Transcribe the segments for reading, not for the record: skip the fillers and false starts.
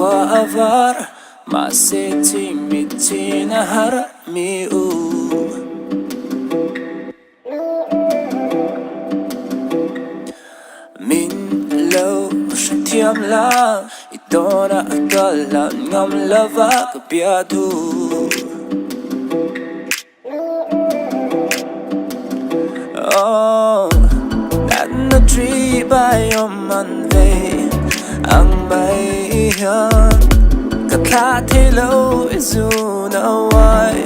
Khua a var mahse chi mit chin a har mi u. Min lo hrethiam la i tawnah ka hlan ngam lova ka bia duh. Oh, natna tri bai awm an ve ang mai hian ka thla thei lo i zun a uai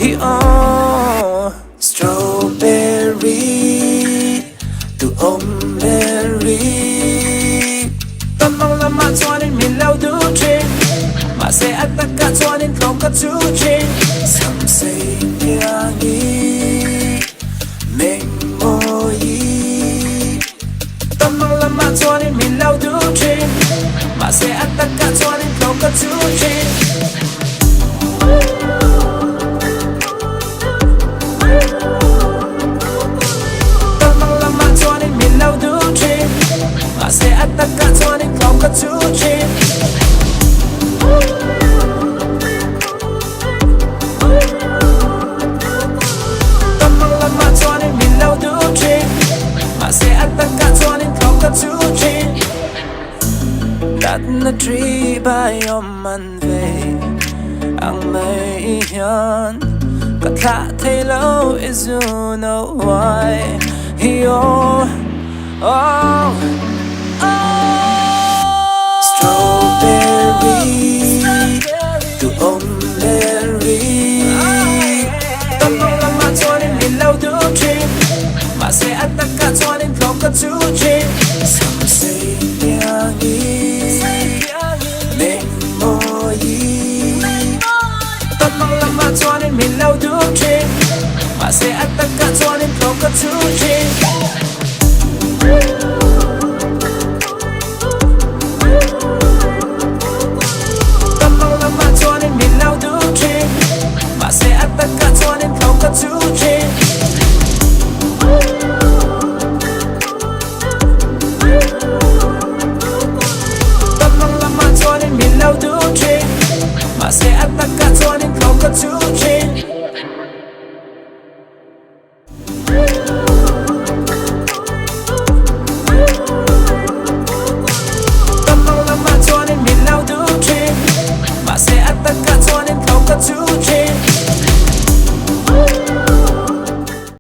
hi aw. Strawberry duhawm berry Tammang lamah chuanin min lo duh thin Mahse a takah chuanin tlawm ka chu thin Samsei piangi Mengmawi Tammang lamah chuanin min lo duh thin Mahse a takah chuanin tlawm ka chu thin. Tammang lamah chuanin min lo duh thin Mahse a takah chuanin tlawm ka chu thin. Tammang lamah chuanin min lo duh thin Mahse a takah chuanin tlawm ka chu thin. Natna tri bai awm an ve ang mai hian ka thlah thei lo i zun a uai hi aw oh oh. Strawberry duhawm berry Tammang lamah chuanin min lo duh thin Mahse a takah chuanin tlawm ka chu thin Samsei piangi Mengmawi Tammang lamah chuanin min lo duh thin Mahse a takah chuanin tlawm ka chu thin. Tammang lamah chuanin min lo duh thin Mahse a takah chuanin tlawm ka chu thin.